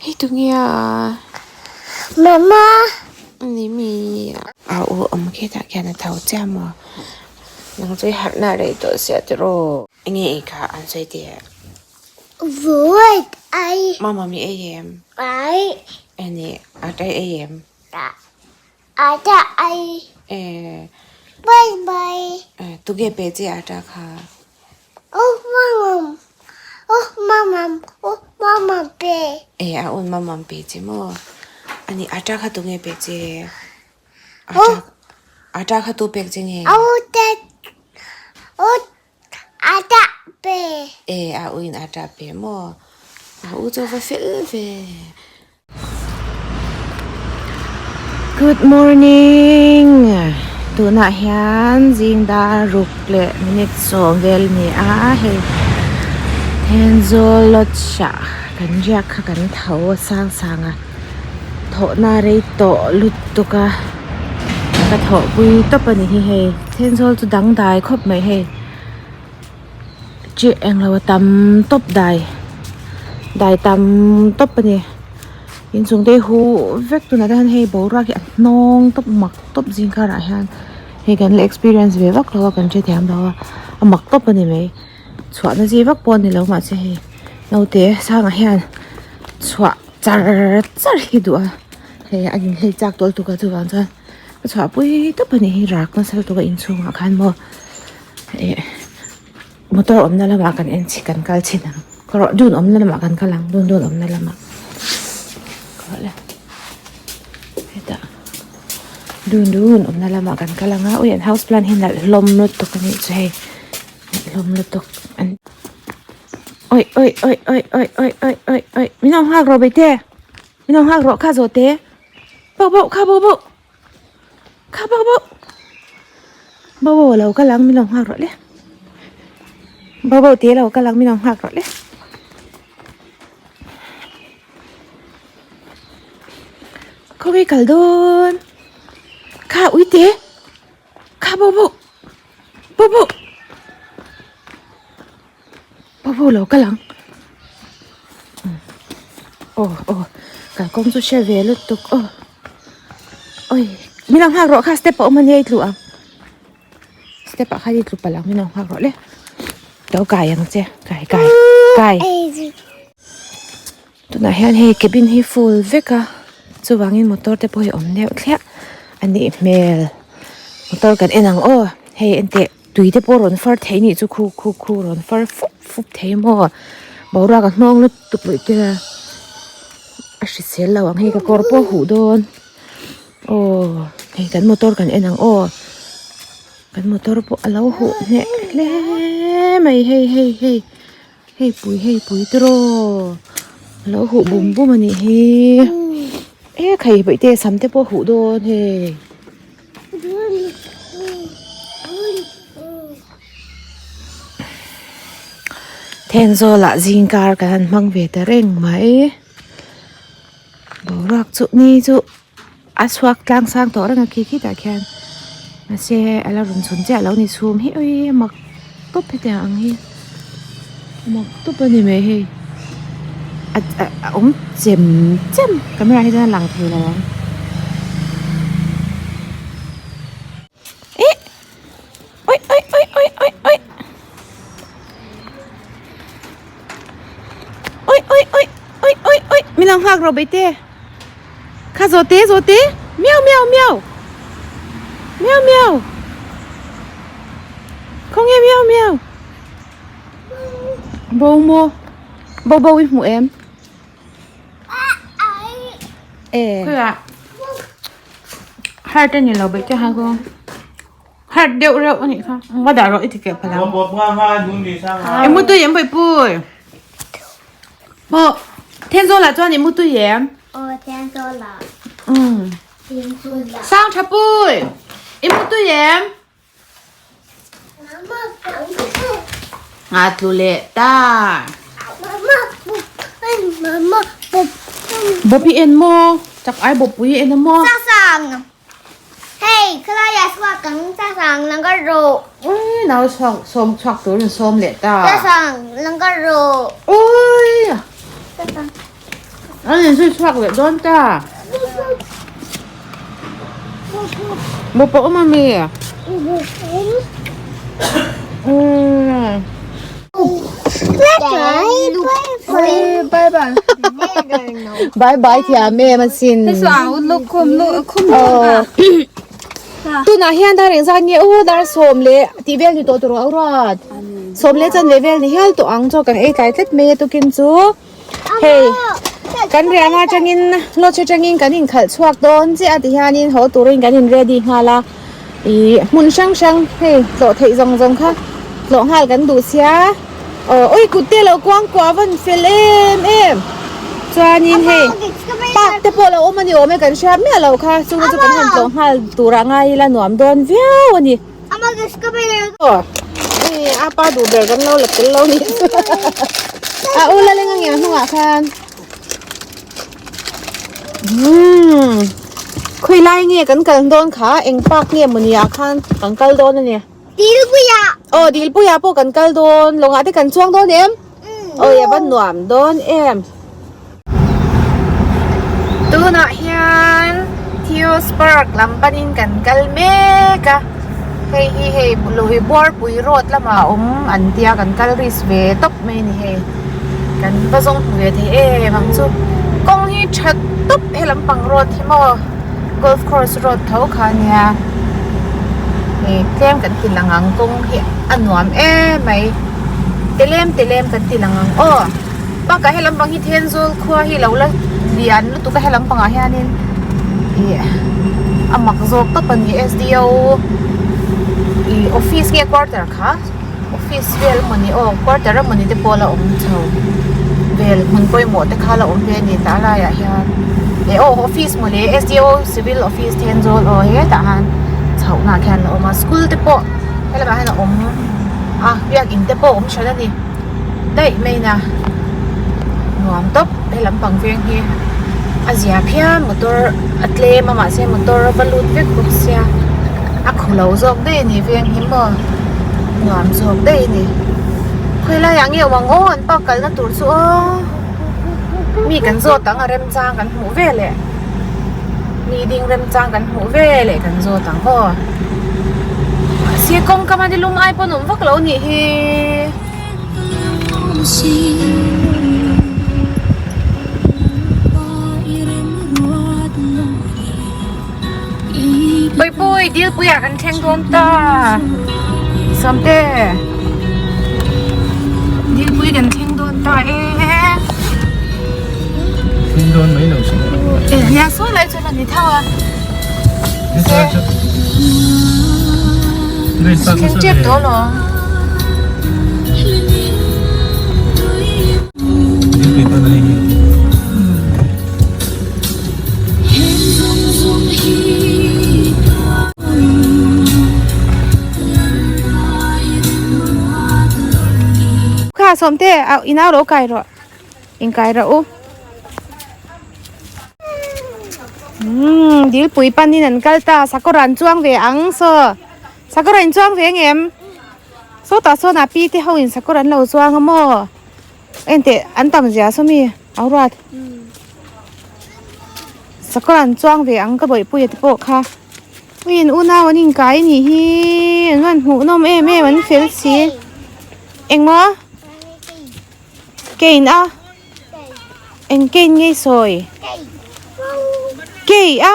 Hei tunge a? Mama. Ani mi a u awm khi tah khian a tho chiah maw? Nang chu i harh na rei tawh sia tiraw? Enge ei kha an sawi teh? Void ai. Mama mi ei em? Ai. Eni ata ei em? Ata ai. Eh. Bye bye. Eh tuge pe che ata kha? Oh mama. Oh mama. Oh mama pe. Eh a un mama pe che mo. Ani ata kha tunge pe che? Ata ata kha tu pek che nge? Oh ta. Oh ata pe. Eh a uin ata pe mo. A u chu va fel ve. Good morning tunah hian zing dar ruk leh minute sawm vel a ni a hei Thenzawl lodge ah kan riak kha kan tho a sang sang a thawhna rei tawh lutuk a ka thawhpui tawp a ni hi hei Thenzawl chu dangdai khawp mai hei. Chi englo a tam tawp dai dai tam tawp a ni inchung te hi huh vek tunah te hian hei boruak hi a hnawng tawp mak tawp zing karah hian hei kan la experience ve vak lo a kan hrethiam lo a a mak tawp a ni mai chhuah na chi vak pawh a ni lo mahse hei naute sangah hian chhuah char char hi duh a hei a inhlei chak tawlh tuk a chuvang chuan a chhuah pui tawp a ni hi rak nasa lutuk a inchhungah khan maw. Eh motor awmna lamah kan en chhin kan kal chhin ang ka rawh dun awmna lamah kan kal ang dun dun awmna lamah ka rawh le hetah dun dun awmna lamah kan kal ang a ui an house plant hi nalh hlawm lutuk a nih chu hei nalh hlawm lutuk an oi oi oi oi oi oi oi oi oi min lo nghak rawh baite min lo nghak rawh kha zawh te bauh bauh kha bauh bauh. Kha bo bo bo bo lo kal ang min lo nghak rawh le bo bo te lo kal ang min lo nghak rawh le khawi kal dawn kha ui te kha bo bo bo bo bo bo lo kal ang aw aw kalkawng chu hre ve lutuk aw. Oi min lo nghak rawh kha step a awm ania i tlu ang step ah khan i tlu palh ang min lo nghak rawh le lo kai ang che kai kai kai tunah hian hei cabin hi full vek a chuvangin motor te pawh hi awm deuh thliah a nih hmel motor kan en ang aw hei enteh tui te pawh rawn far thei nih chu khu khu khu rawn far fup fup thei maw boruak a hnawng lutuk luih te a. A hrisel lo ang hei ka kawr pawh a huh dawn aw hei kan motor kan en ang aw kan motor pawh a lo huh hneh hle mai hei hei hei hei pui hei pui tiraw a lo huh bum bum a nih hi e khai bawihte sam te pawh a huh dawn hei. Thenzawlah zingkar kan han hmang ve ta reng mai boruak chu ni chu a chhuak tlang sang tawh reng a khi khitah khian mahse a la rawn chhun chiah lo ni chhum hi ui a mak tawp hetiang ang hi a mak tawp a ni mai hei a a awm chem chem camera hi chuan a lang thei lo ang. Eh! Oi oi oi oi oi oi. Oi oi oi oi oi oi. Min lo nghak rawh baite. Kha zawte zawte. Miau miau miau. Miau miau. Khawnge miau miau. Bo maw. Bo bo i hmu em? Eh. Heart a ni lo baih te ha ko. Heart deuh reuh a nih kha. Nga dah rawh i ti keh phalang. I mu tui em Baihpui? Maw Thenzawl ah chuan i mu tui em? Aw Thenzawl ah. Umm. Thenzawl ah. Sang tha pui. I mu tui em? Nga tlu leh ta. Bawp i en maw? Chak ai bawppui i en a maw? Ui nau chhuak sawm chhuak turin sawm leh ta. Ui. An inzui chhuak leh dawn ta. Bup a awm a mi? Bye bye thiam em asin. Tunah hian dar engzat nge aw dar sawm leh tih vel ni tawh tur a ruat. Sawm leh chanve vel ni hial tawh ang chaw kan ei tlai tlat mai a tukin chu. Hei kan riahna atangin lodge atangin kan inkhalh chhuak dawn chiah a ti hianin haw turin kan in ready nghal a ih hmun hrang hrang hei tlawh theih zawng zawng kha tlawh nghal kan duh sia aw ui kut te lo kuang kuah a van fel em em chuanin hei park te pawh lo awm a ni awm e kan hria miah loh kha chungte chu kan han tlawh nghal turah ngai ila nuam dawn viau a ni. Aw hei a pa duh ber kan lo la tel lo ni a u la leng ange a hnungah khan umm khawi lai nge kan kal dawn kha eng park nge mawni ah khan kan kal dawn a ni Dilpuia aw Dilpuia pawh kan kal dawn lawngah te kan chuang dawn em aw i va nuam dawn em. Tunah hian Theos Park lam panin kan kal mek a, hei hi hei lui Buarpui road lamah a awm an tia kan kal risk ve tawp mai a ni hei kan va zawng hmu ve thei em ang chu kawng hi tha tawp he lampang road hi maw golf course road tho kha a nia hei tlem kan ti lang ang kawng hi a nuam em mai telem telem kan ti lang ang aw. Bakah he lampang hi Thenzawl khua hi lo la lian lutuk a he lampangah hianin ih a mak zawk tawp a ni S_D_O ih office nge quarter kha office vel emawni aw quarter emawni te pawh a la awm chho vel hmun pawimawh te kha a la awm ve a ni tah laiah hian eh aw office mawle S_D_O civil office Thenzawl aw hetah han chhohna ah khian a awm a school te pawh helamah hian a awm a biakin te pawh a awm thin a ni. daih mai na nuam tawp he lampang veng hi a zia phian motor a tlem a mahse motor a va lut vek bawk sia a khaw lo zawk daih a ni veng hi maw nuam zawk daih a ni khawi laiah nge awm ang aw an park kalna tur chu aw mi kan zawt ang a remchang kan hmuh veleh mi ding remchang kan hmuh veleh kan zawt ang aw mahse kawngka man hi lum ai pawn awm vak lo a nih hi. Puipui dilpui ah kan thleng dawn ta Sawmte dilpui kan thleng dawn ta e Thleng dawn mai lo se E nia sawi lai chuan a ni tho a Thleng tep tawh alawm. Kha Sawmte i nau lo kai rawh inkai rawh u. Umm dilpui panin an kal ta sakawr an chuang ve ang saw sakawr an chuang ve ang em sawtah sawn a pi te ho in sakawr an lo chuang a maw enteh an tam zia saw mi au ruat sakawr an chuang ve ang ka bawihpuia te pawh kha ui in unau an inkai a nih hi an van hmuh nawm em em an fel si engmaw kein a. Eng kein ngei sawi? Kei a?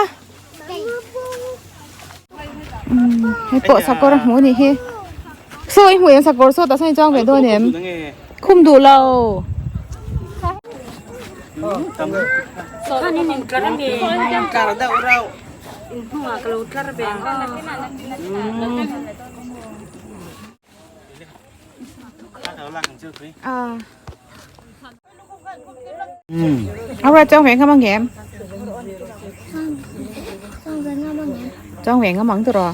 Umm hei pawh sakawr a hmuh a nih hi. Saw i hmuh em sakawr saw tah sawn i chuang ve dawn em? Khum duh lo. Aura chong ve ngam ang em? Chong ve ngam ang tiraw?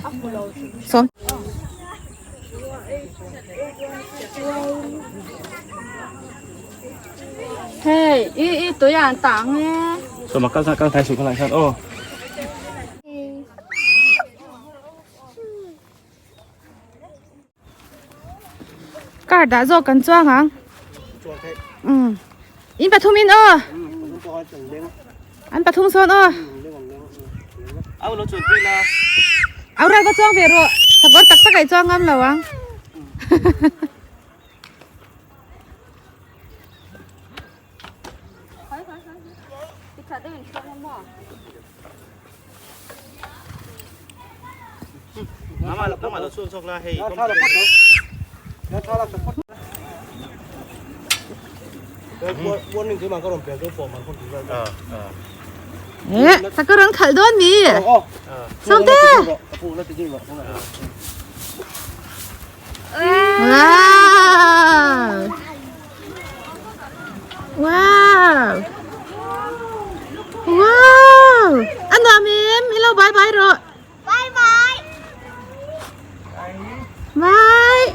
Sawm. Hey, i i tui an tang e. So mà căng căng thái sụt lại sao? Ô. Car dah zawk kan chuang ang. Umm. In pathum in aw. An pathum sawn aw. Au lo chuan pui la. Au ral va chuang ve rawh. Sakawr tak tak ah i chuang ngam lo ang. Eh, sakawr an khalh dawn mi? Sawmte! Wow! Wow! Wow! A nuam em? Hello, bye bye rawh. Bye bye. Bye.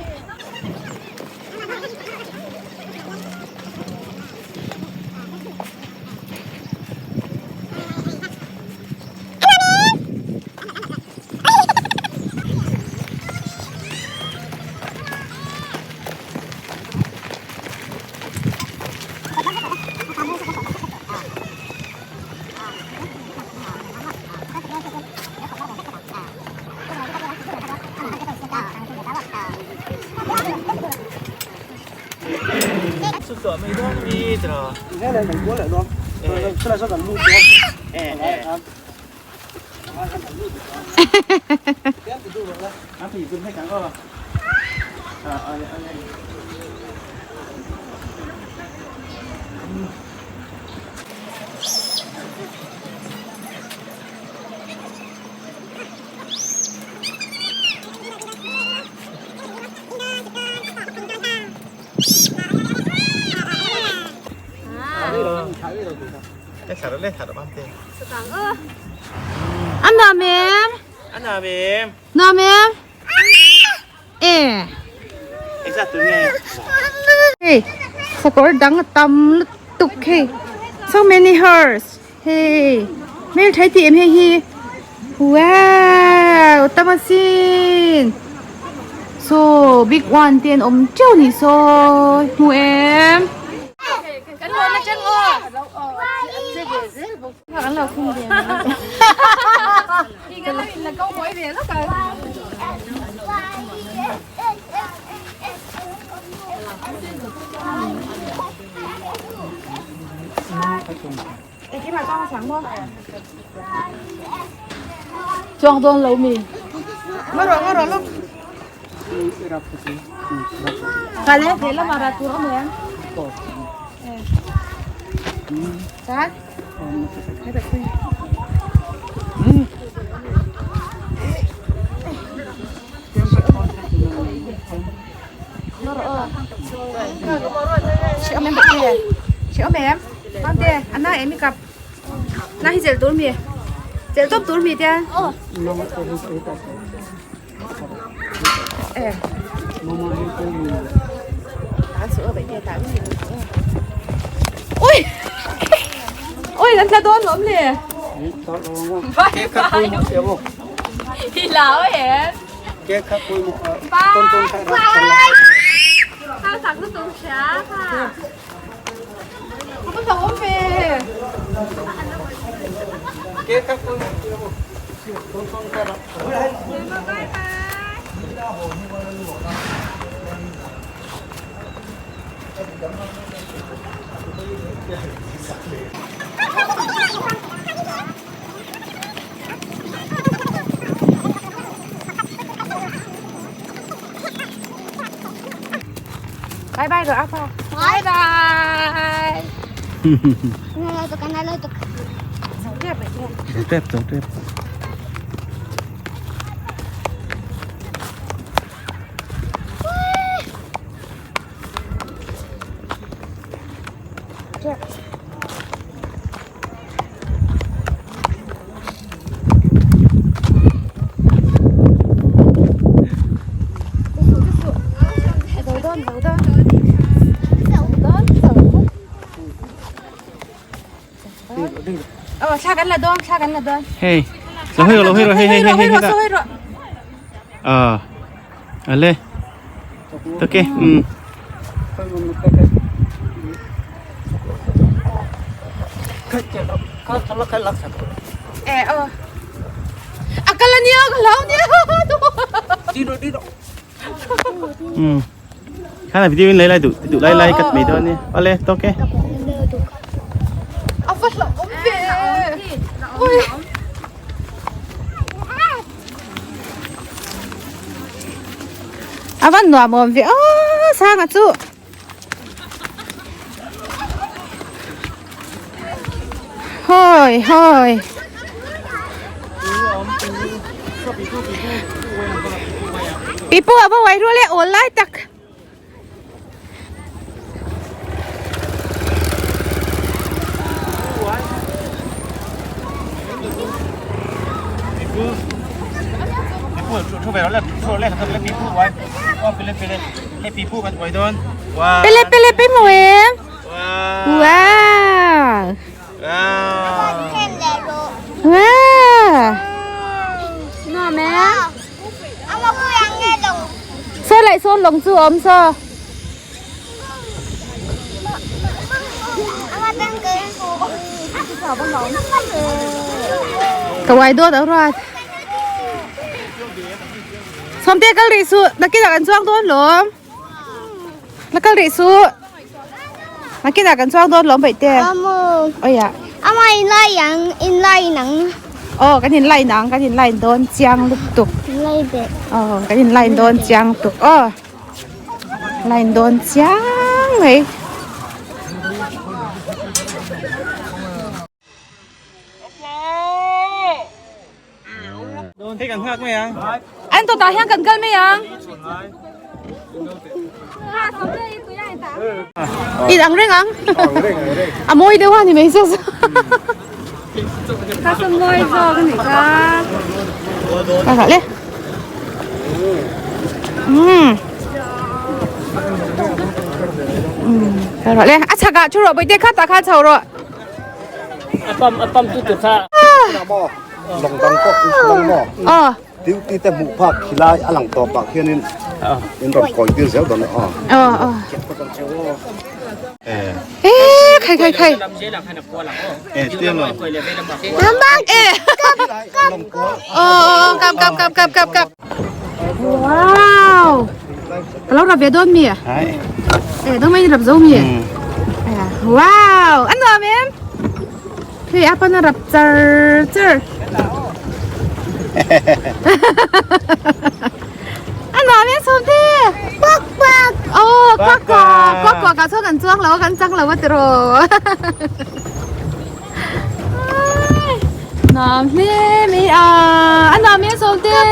A nuam em? A nuam em? Nuam em? E. Hei, sakawr dang a tam lutuk hei. So many horse. Hei, hmel thai tih em hei hi. Wow, tam asin. So, big one te an awm teuh ni sawi. Hmu em? Chuang dawn lo mi. Chị ôm em vậy kìa. Chị ôm em. Con tê, ăn na em cặp. Na hi gel tur mi. Gel top tur mi tia. Ê. Ui. Ui, anh ta đón lắm nè. Không có ôm về. Bye bye rồi Alpha. Bye bye. Kana lo tuk. Tep, tep, tep. Thla kan la dawn, thla kan la dawn. Hei, lo hei lo hei lo hei hei hei hei hei rawh. À. À le. Ok. Ừ. E aw. A kal ania ka hlau nia. Um. Khana video in lai lai du du lai lai cut mai dawn ni. Ole tawk e. A va hlauh awm ve. Ui. A van nuam awm ve aw sanga chu. Hawi hawi. Pipu a va uai rual e awl lai tak. Pele pele pe mo em. Wow. Wow. Sao lại xôn lồng chu ôm sao? Ka wai dawt a ruat. Sawmte kal rih suh, nakinah kan chuang dawn lawm. La kal rih suh. Nakinah kan chuang dawn lawm baihte. Oi ah. Ama in lai ang, in lai nang. Aw kan in line ang, kan in line dawn chiang lutuk. Lai be. Aw kan in line dawn chiang tuk aw. Line dawn chiang mai. An tawtah hian kan kal mai ang. In ang reng ang. A mawi deuh a ni mai chu. Kha chu mawi zawk a ni kha. Ka hrah le. Um. Um. Ka hrah le. A chhakah thu rawh bawihte kha tah kha chho rawh. A pam tu tu kha. Lawng dang pawh lawng maw? Aw. Duty te hmuh phak khilai a lang tawp ah khianin in rawn kawi tir zel dawn a aw. Aw aw. Eh khai khai khai. Eh. Aw aw kap kap kap kap kap. Wow. Ka lo rap ve dawn mi? Eh dang mai ni rap zo mi? Wow, an nuam em? Hei a pan a rap char char. A nuam em Sawmte? Kwak kwak. Oh, kwak kwak. Kwak kwak ah chuan kan chuang lo a, kan chang lo a tiraw. Nuam hle mai a, a nuam em Sawmte?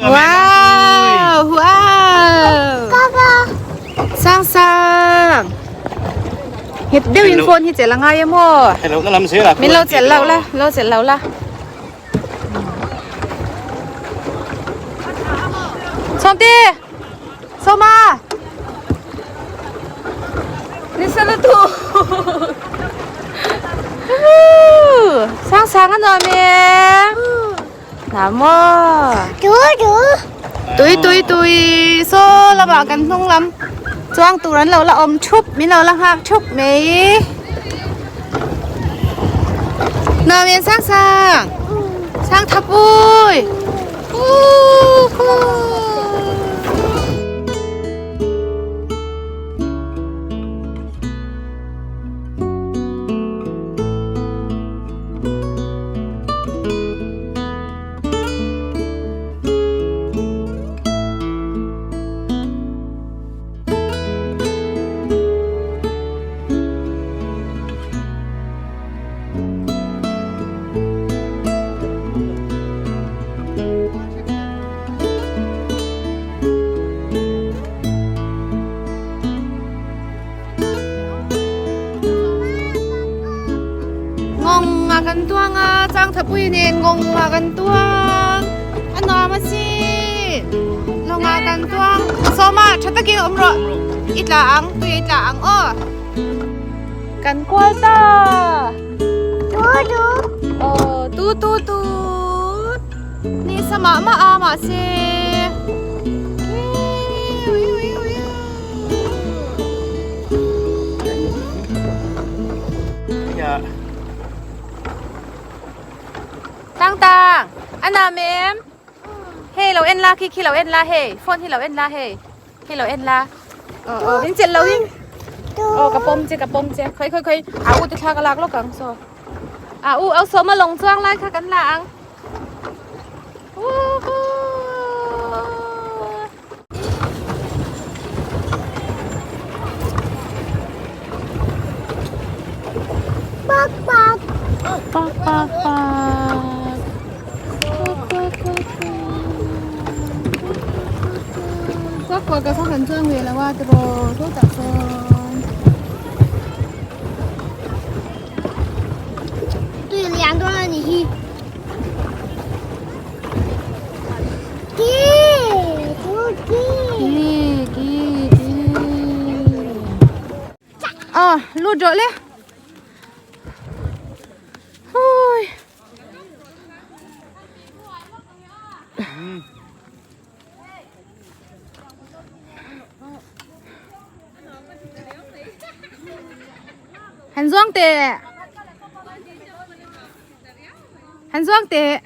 Wow, wow. Sang sang. Nghet deuh in phone hi chelh a ngai em aw. Min lo chelh loh la, lo chelh loh la. Sawmte! Sawma! Ni sa lutuk. Sang sang a nuam em. Nuam maw. Tu tu. Tui tui tui saw lamah kan hnung lam chuang tur an lo la awm thup min lo la nghak thup mai. Nuam em sang sang. Sang tha pui. Ngawng a kan tuang a, chang thapui nen ngawng a kan tuang a nuam a si lawng ah kan tuang sawma tha takin awm rawh i tla ang tui i tla ang aw kan kual ta Tu tu aw tu tu tu ni sama mah a mahse. Tang tang a nuam em hei lo en la khi khi lo en la hei phone hi lo en la hei hei lo en la aw aw in chelh lo in aw ka pawm che ka pawm che khawi khawi khawi a u te thla ka lak lawk ang saw a u au sawma lawng chuang lai kha kan la ang Woohoo! Pak pak. Pak pak pak. Quack quack ka kha kan chuang ve lo a tiraw sawtah sawn. Tui lian dawn a ni hi. Ki tu ki. Ki ki ki. Ờ, lut rawh le. Hui. Han zuang teh. Han zuang teh.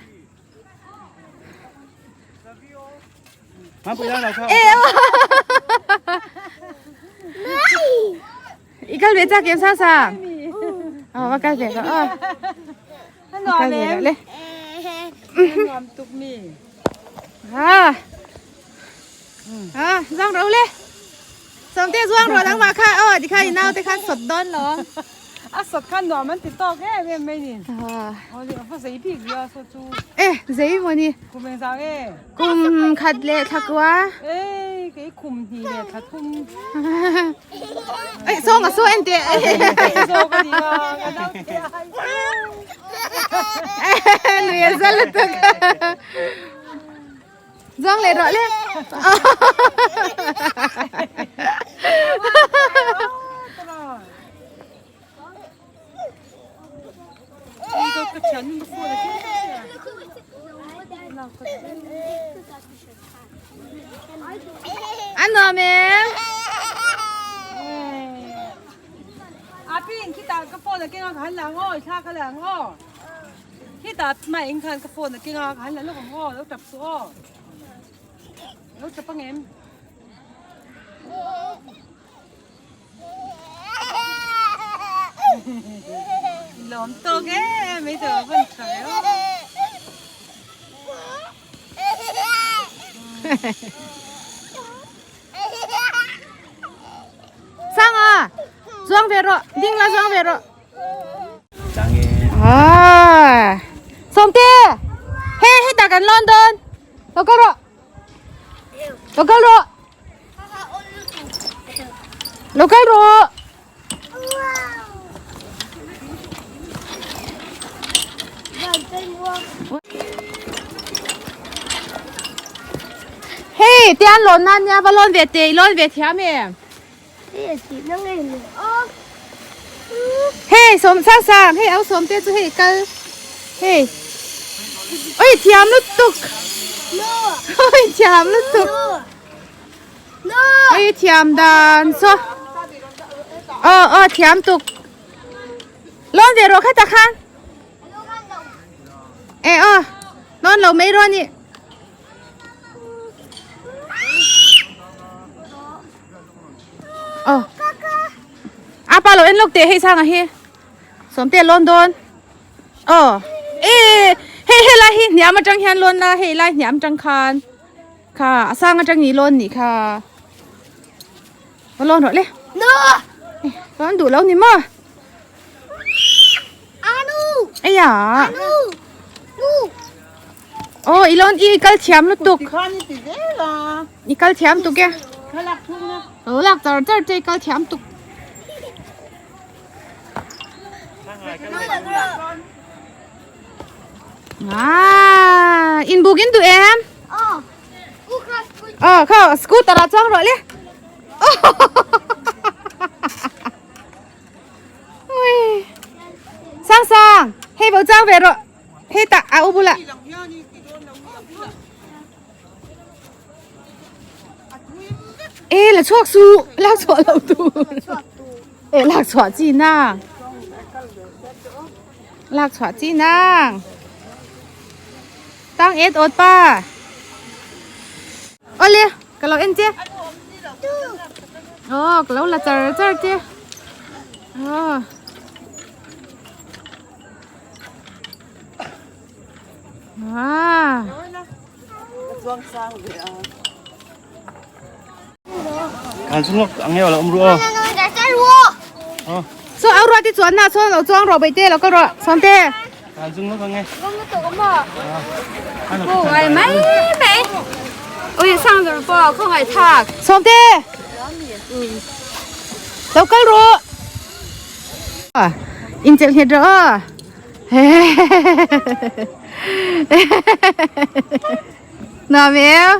I kal ve chak em Sang Sang? Ờ va kal ve ka. Ờ. I kal ve le. Nuam tuk mi. À. À, zuang ro le. Sawmte zuang ro nangmah kha aw tikhan i naute khan sawt dawn lo. A sawt khan nuam an ti tawk em em mai ni. Aw le a va zei bik ria saw chu. E zei maw ni. Kum eng zang e. Kum khat leh thla kua. E kei kum hnih leh thla thum. E sawng a saw en teh. Zawk a ni a ka naute a. Lui a zal lutuk. Zuang leh rawh le. An nuam em? Apin kita ka phone a kenga ka han lang aw thla ka lang aw. Hetah hmai eng khan ka phone a keng a, ka han la lawk ang aw, lo tap suh aw. Lo tap ang em? Lawm tawk em mai tawh a van tha ve aw. Sanga, zuang ve rawh, ding la zuang ve rawh. Ah. Sawmte. He hetah kan lawn dawn. Lo kal rawh. Lo kal rawh. Lo kal rawh. Hei, tian lawn nan nia va lawn ve te, i lawn ve thiam em? Hei sawm sang sang hei au sawm te chu hei kal hei oi thiam lutuk oi thiam lutuk oi thiam dan saw aw aw thiam tuk lawn ve rawh kha tak khan e aw lawn lo mai rawh ni. Ờ. A pa lo en lawk teh hei sang a hi. Sawmte lawn dawn. Ờ. E hei hei lai hi hniam atang hian lawn la hei lai hniam atang khan. Kha a sang atang ni lawn nih kha. Va lawn rawh le. No. Lawn duh lo ni maw? Anu. Aya. Anu. Nu. Aw i lawn i kal thiam lutuk. I kal thiam tuk e. Lo lak char char che i kal thiam tuk. Ah, in buk in duh em? Ờ, kho scooter ah chuang rawh le. Ui. Sang sang, hei bo chang ve rawh. Hetah a u bulah. E la chhuak su, lak chhuah lo tur. E lak chhuah chi na. Lak chhuah chi nang. Tang et awt pa. Awle ka lo en che. Aw ka lo la char char che. Aw. Kan chung lawk ang nge lo um ru aw. So au ruat ti chuan na chuan lo chuang ro bai te lo kal ro chuan te. Kan chung lawk ang nge. Ko ai mai mai. Oi sang dur po ko ngai thak. Sawm te. Lo kal ro. In chelh nghet ro aw. Nuam em?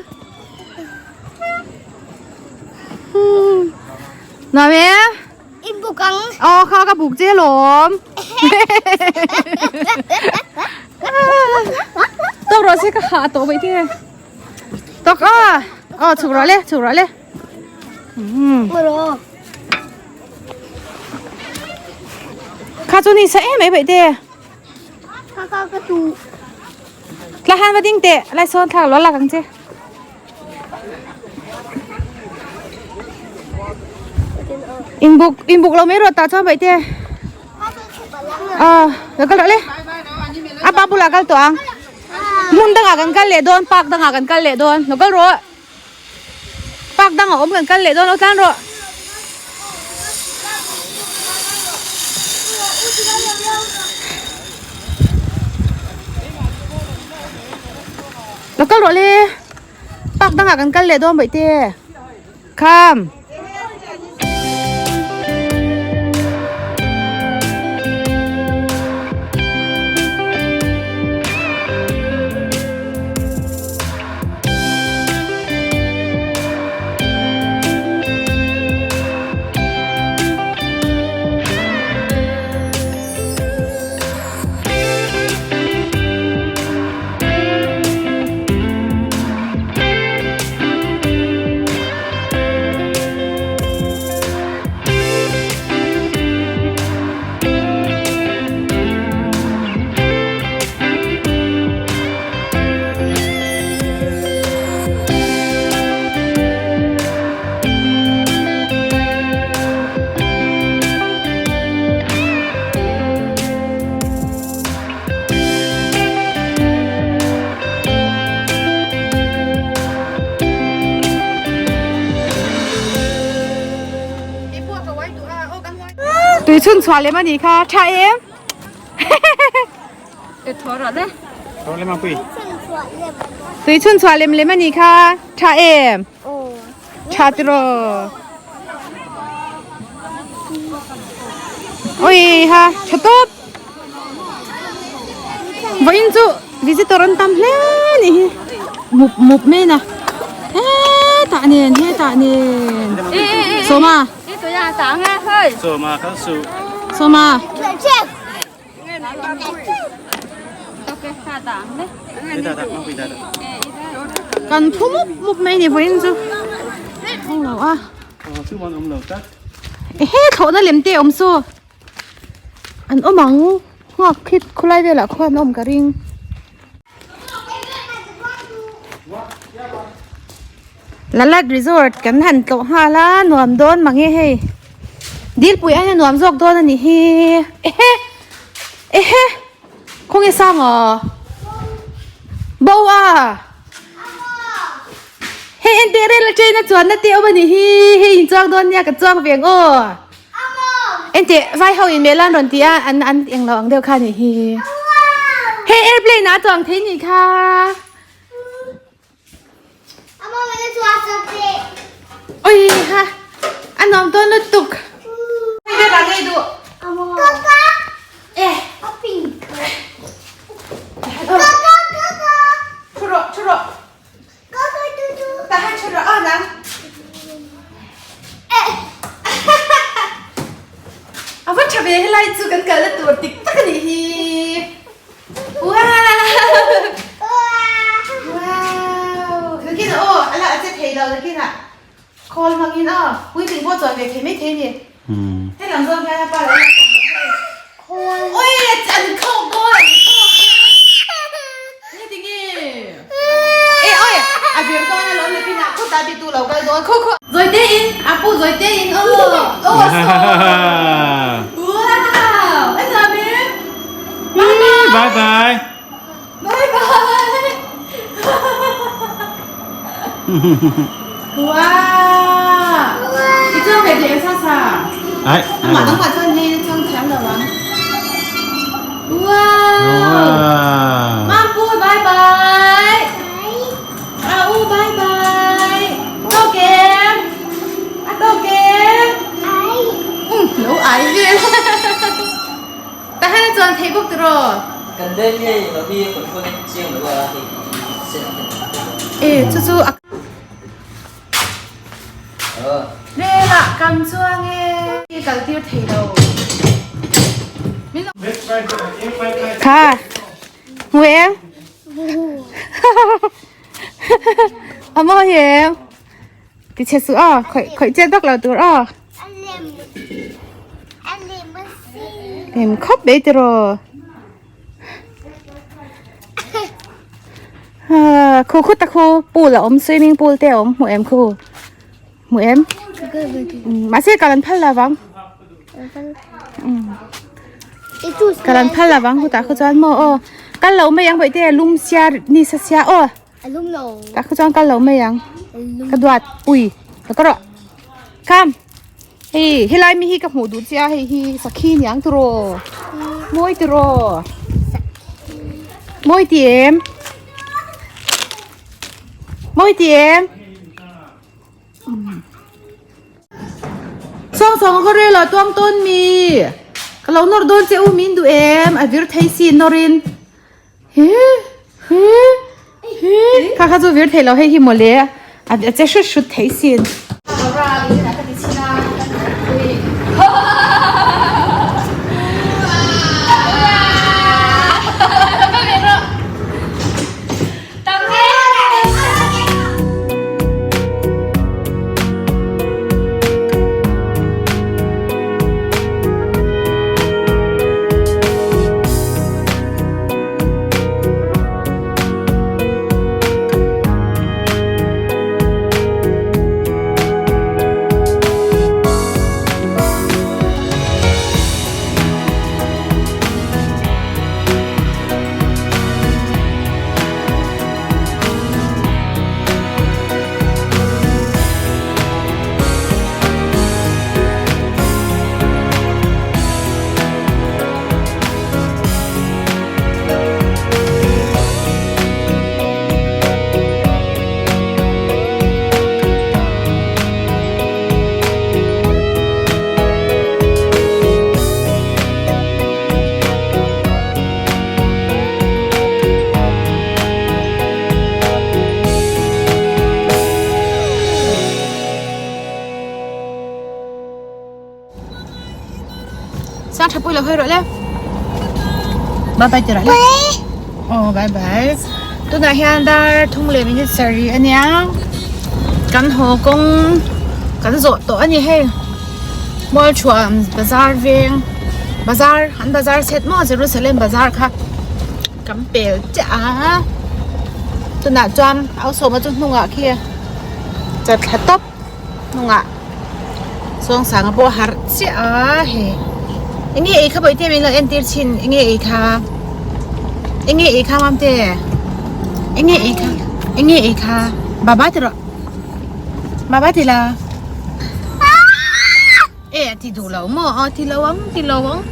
Nuam em? In buk ang. Aw kha ka buk che lawm. Tok rawh se ka hah tawh mai te. Tok a. Aw chhuk rawh le chhuk rawh le. Kha chu ni sa em mai te. Kha kha ka tu. Tla han va ding teh lai sawn thlak lo lak ang che. In buk in buk lo mai rawh tah chuan bai te. Ah, lo kal rawh le. A pa bulah kal tawh ang. Hmun dangah kan kal leh dawn, park dangah kan kal leh dawn. Lo kal rawh. Park dangah awm kan kal leh dawn lo tlan rawh. Lo kal rawh le. Park dangah kan kal leh dawn baih te. Come. Tui chhun chhuah lem a nih kha tha em Tui chhun chhuah lem lem a nih kha tha em tha tiraw Oi ha tha tawp Vawiin chu visitor an tam hle a nih hi mup mup mai a hetah nen hetah nen Sawma Sawma Kan phu mup mup mai a ni vawiin chu awm lo a ehe thlawhna lem te a awm saw. An awm ang nghak khit khawlai velah khuan a awm ka ring. Lalat resort kan han tlawh nghal a nuam dawn mange hei dilpui aia nuam zawk dawn a nih hi ehe ehe khawnge sang aw bo a hei enteh rel a train a chuanna te awm a nih hi hei inchuang dawn nia ka chuang ve ang aw. Enteh vai ho in mel an rawn ti a an an englo ang deuh kha nih hi. Hei airplane ah a chuang thei nih kha. Oi ha a nuam dawn lutuk. Thu rawh thu rawh. Tahan thu rawh aw nang. A va tha ve helai chu kan kalna tur tik tak a nih hi. Wow! Wow! Nakin ah aw a la a che thei lo nakin ah call hmangin aw puitling pawh chuan ve thei mai thei a ni. Hei lam zawng hian a pa lo la kawm loh hei. Oi! Apu zawi te in aw aw a saw wow a nuam em Bye bye Bye bye Wow I chuang ve thei ang sa sa Ai Amah nangmah chuan hei na chuang thiam lo ang Wow Mampu bye bye A u bye bye Tawk em A tawk em Ai Lo ai vel Tah hian a chuan thei bawk tiraw? Kan leng ngei lo hi control in chiang lo a hei sen a ken E chu chu a Rel ah kan chuang e kal tir thei lo. Kha hmu em? A mawi em? Ti chhe suh aw, khawih khawih chet vak lo tur aw. Lem khawp mai tiraw. Khu khu ta khu pool a awm swimming pool te a awm hmu em khu hmu em mahse ka lan phal lovang ka lan phal lovang hutah khu chuan maw aw kal lo mai ang bawihte lum sia ni sa sia aw. A lum lo. Ka khu chuan kal lo mai ang. Ka duat pui. Ka ka rawh. Kam. Hei helai mi hi ka hmuh duh che a hei hi sakhi niang tiraw. Mawi tiraw. Mawi ti em. Mawi ti em. Sawng sawng ka rel a tuang tawn mi. Ka lo nawr dawn che u min duh em. A vir thei si nawrin. He he he kha kha chu vir thei lo hei hi mawle a che hrut hrut thei sin. Sang tha pui lo hơi rồi le. Bye bye tira le. Oh bye bye. Tunah hian dar thum leh minute sarih ania. Kan haw kawng kan zawh tawh ani hei. Mualthuam bazar veng bazar an bazar set maw Jerusalem bazar kha kan pel chiah a. Tunah chuan au sawma chu hnungah khi chatthla tawp. Hnungah Sawngsanga pawh harh chiah a hei enge ei kha bawihte min lo entir thin enge ei kha enge ei kha mamte enge ei kha enge ei kha baba ti rawh baba ti la e a ti duh lo maw aw ti lo ang ti lo ang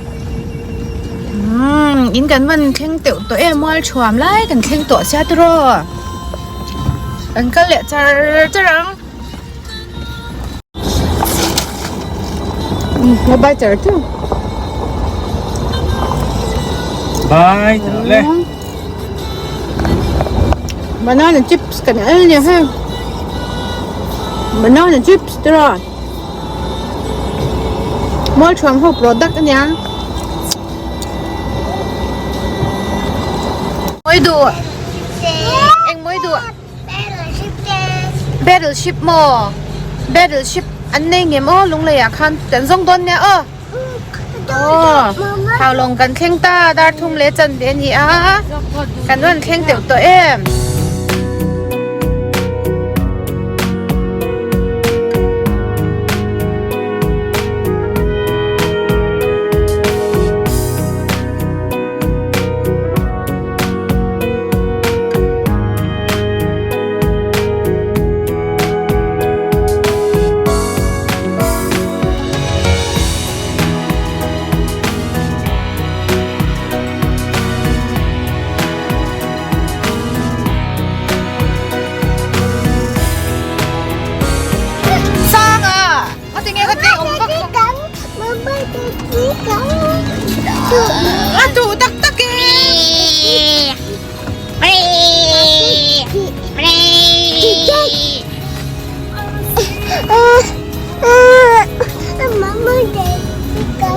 umm in kan van thleng teuh tawh em mual thuam lai kan thleng tawh sia tiraw kan kal leh char char ang. Bye char chu. Bye le. Banana chips kan el nia he. Banana chips tira. Mall thuam ho product ania. Moi du. Eng moi du. Battleship maw? Battleship an nei ngem aw lunglei ah khan kan zawng dawn nia aw. Aw Haulawng kan thleng ta dar thum leh chan ve a ni a kan rawn thleng deuh tawh em.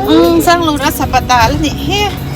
Umm Sanglura sapatal a nih hi.